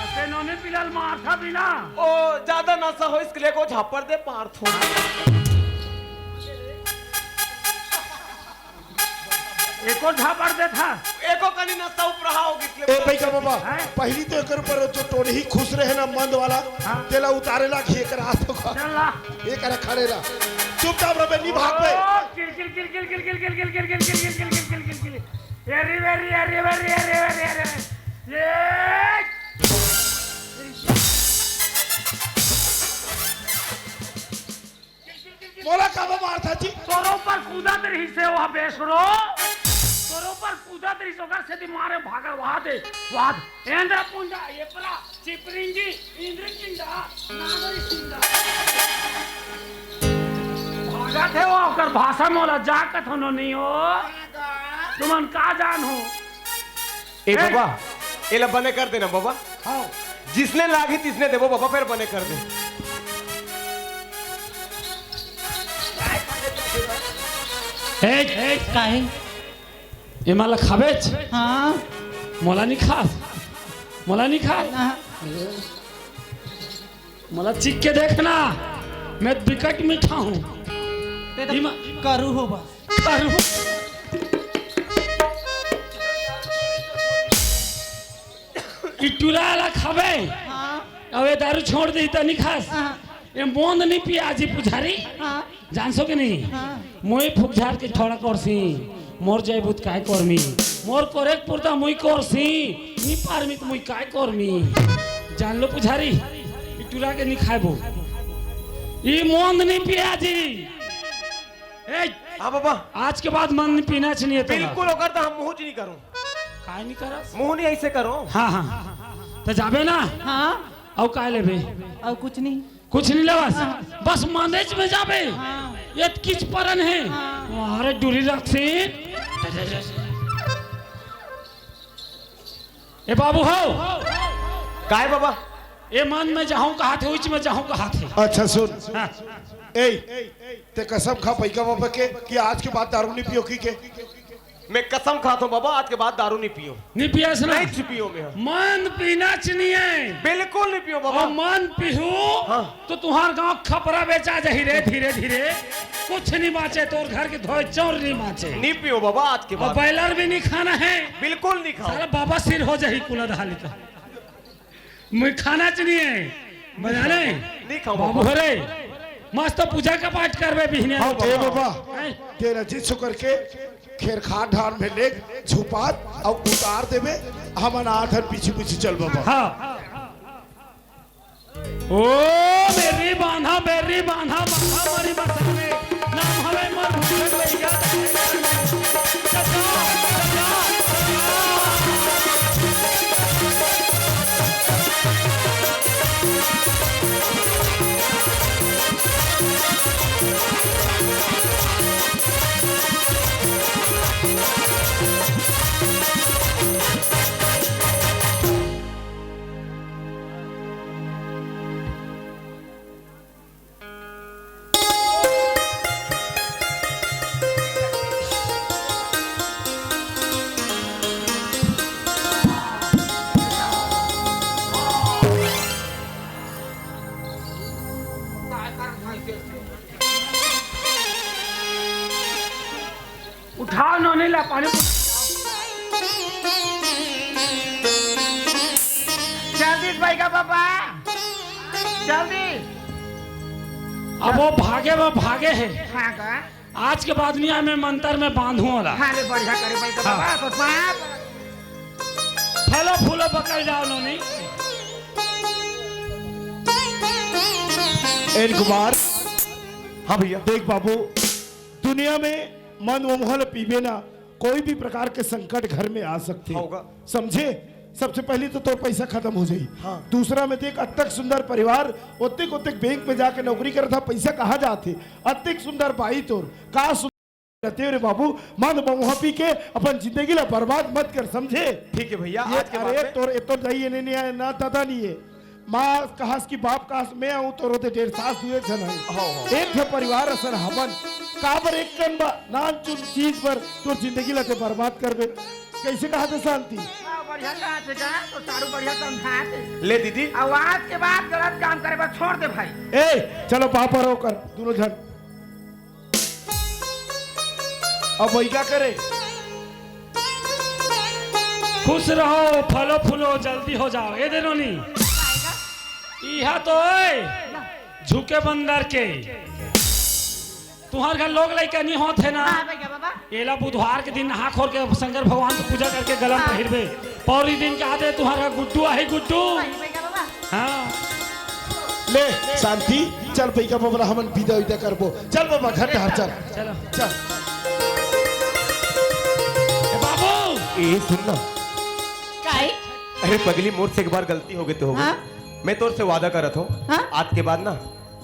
ते नोनी पिलाल मारथा बिना। ओ, ज्यादा नशा हो इसके लिए को झापड़ दे पार थो। एको झापड़ देथा। एको कनी नशा उपरहा हो गिस ले। ए भैया बाबा, हैं? पहिली तो एकर ऊपर जो टोनही खुश रहे ना मंद वाला, हाँ। तेला उतारे ला घी एकर हाथ को। चल ला। एकर खड़े ला। चुपचाप रह बे, नी भाग बे। ओ, किल, किल, किल। ये री, वे री, ये री, वे री, ये री, वे री, ये री, वे री। ये। मोला काबर मारथा जी? तोरो पर कूदत रहिसे ओ बेसरो। तोरो पर कूदत रहिसे, ओकर सेती मारे भागे, वहा दे, वहा दे। एंद्र पुंडा, ये पला, चिपरिंगी, इंद्र किंडा, नागरी सिंडा। भागत हे वो, ओकर भाषा मोला जा कथो नो नहीं हो। तुमन का जान हो? ए ए! बाबा, एला बने कर देना बाबा। हाँ। जिसने लागी तिसने देबो बाबा, फेर बने कर दे। ए, ए, काहे? एमा ला खाबेच? हाँ। मोला नी खास? मोला नी खास? ना। मोला चिख के देखना, मैं बिकट मीठा हूँ। ते तो इमा- करू हो बस। करू। ई टुरा ला खाबे। हाँ। अउ ए दारू छोड़ दे त नी खास। हाँ। ए मोंद नी पिया जी पुजारी। हाँ। जानसो के नहीं? हाँ। मुई फुकझार के ठोड़ा कोरसी। मोर जयबूत काय कोरमी? मोर कोरेक पुरता मुई कोरसी। नी पारमी त मुई काय कोरमी? जान लो पुजारी, ई टुरा के नी खाबो। ई मोंद नी पिया जी। ए, हाँ बाबा। आज के बाद मंद पीना चाहिए तोला। बिल्कुल, ओकर तो हम मुंह नी करूं। काय नी करस? मुंह नी ऐसे करो। हाँ, हाँ। त जाबे ना? हाँ। अउ काय लेबे? अउ कुछ नहीं। कुछ नहीं लेबस? हाँ। बस मंदेच में जाबे। हाँ। एतकिच परन हे। हाँ। अरे डुरी रखसी। ए बाबू हो। काय बाबा? ए मंद में जाहूं कहाथे, उच में जाहूं कहाथे। अच्छा सुन। हाँ। ए, ते कसम खा पैका बाबा के कि आज के बाद दारू नहीं पियो की के? मैं कसम खाथंव बाबा, आज के बाद दारू नहीं पीहूं। नहीं पियस ना? नहीं पीहूं मैं। मंद पीना च नहीं हे। बिल्कुल नहीं पीहूं बाबा। अउ मंद पीहू हाँ। तो तुंहर गांव खपरा बेचा जाही रे धीरे धीरे। कुछ नहीं बांचे, तोर घर के धोए चाउर नहीं बांचे। नहीं पीहूं बाबा आज के बाद। बॉयलर भी नहीं खाना हे। बिल्कुल नहीं खाहूं। साला बाबा सिर हो जाही कुलदहाली का। मैं खाना च नहीं हे। बजाने? नहीं खाहूं बाबू बाबा। हरे, मस्त पूजा का पाठ करबे बिहने। हाँ, ए बाबा, हैं? तेरा जी शुक्र के खेर खार ढार में लेग झुपात अउ उतार देबे, हमन आथन पीछे पीछे चल बाबा। हाँ। ओ बेरी बांधा, बेरी बांधा, बांधा मारी बरसाने। नाम हवे मोर भूषण भैया। चचा, चचा, चचा। उठाव नोनी ला पानी। जल्दी बैगा बाबा, जल्दी। अब वो भागे, वो भागे हे। हाँ का? आज के बाद नहीं आए, मैं मंतर में बांधूं वाला। हाँ, ले बढ़िया करे बैगा हाँ। बाबा, तो बाप। फलो फूलो बकल जाव नोनी। एन कुमार। हाँ भैया। देख बाबू, दुनिया में मंद ओमहा ल पीबे ना, कोई भी प्रकार के संकट घर में आ सकथे। हाँ, होगा। समझे? सबसे पहली तो तोर पैसा खतम हो जाही। हाँ। दूसरा में देख, अतक सुंदर परिवार, ओतेक ओतेक बैंक में जाके नौकरी करत हा, पैसा कहाँ जाथे? अतक सुंदर बाई तोर, का सुंदर रहते रे बाबू, मंद ओमहा पी के अपन जिंदगी ला बर्बाद मत कर, समझे? ठीक है भैया, ये आज के बाद अरे में तोर एतो दाई एने नहीं आए ना दादा नहीं है। माँ कहस कि बाप कहस, मैं आऊँ तो रोते डेढ़ सास दुए झन हन। हाँ, हाँ। एक ठे परिवार असन हमन, काबर एक कन बा, नान चुन चीज बर तोर जिंदगी ला ते बर्बाद करबे। कैसे कहा थे शांति? हाँ, बढ़िया कहा थे का, तो तारू बढ़िया समझा थे। ले दीदी। अब आज के बाद गलत काम करे बर छोड़ दे भाई। ए, चलो बाप और होकर, दोनों झन। अब वही क्या करे? खुश रहो, फलो फूलो, जल्दी हो जाओ। ए दे नोनी। इहा तो ओए, झुके बंदर के। तुंहर घर लोग लइका नहीं होत हे ना? हाँ, भैया बाबा। एला बुधवार के दिन नहा खोर के शंकर भगवान के पूजा करके गला में हाँ। पहिरबे। पौरी दिन के आदे तुंहर घर गुड्डू आही, गुड्डू। सही, भैया बाबा। हाँ। ले, शांति, चल, बैगा बाबा ला हमन विदा, विदा करबो। चल बाबा, घर डहार चल। चलो। चल। ए बाबू। ए, सुन ना। काई? अरे पगली, मोर से एक बार गलती हो गई तो हो गई। हाँ? मैं तोर से वादा करत हूँ, हाँ? आज के बाद ना,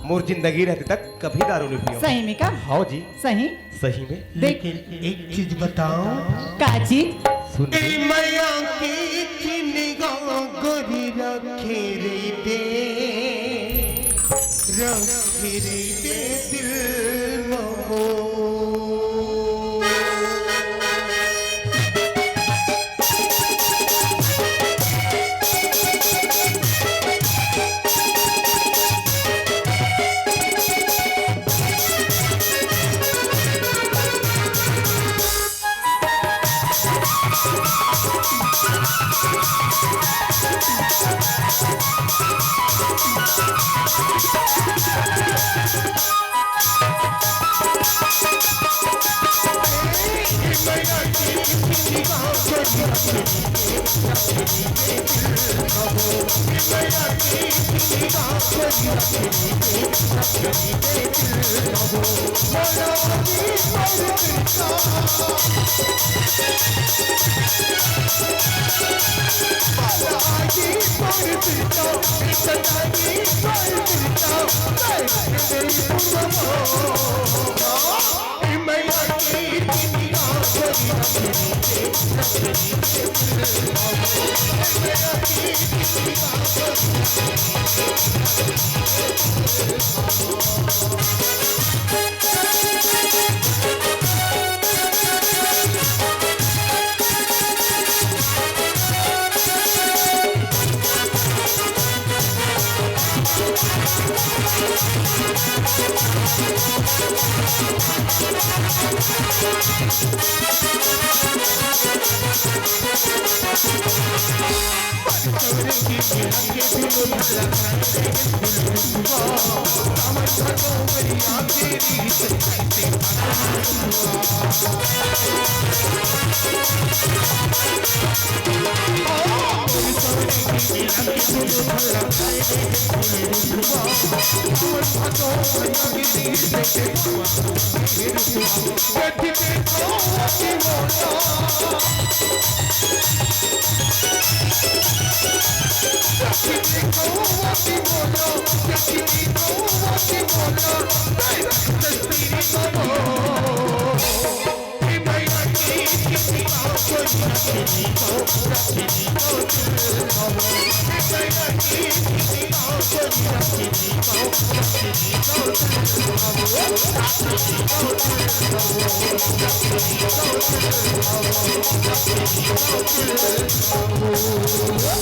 मोर जिंदगी रहते तक कभी दारू नहीं पियो। सही में का? हाँ जी। सही? सही में। देख। लेकिन एक चीज बताओ। का चीज? सुन। ए मैया के चिन्ह गोरी रखे रहिते, रखे रहिते दिल में हो।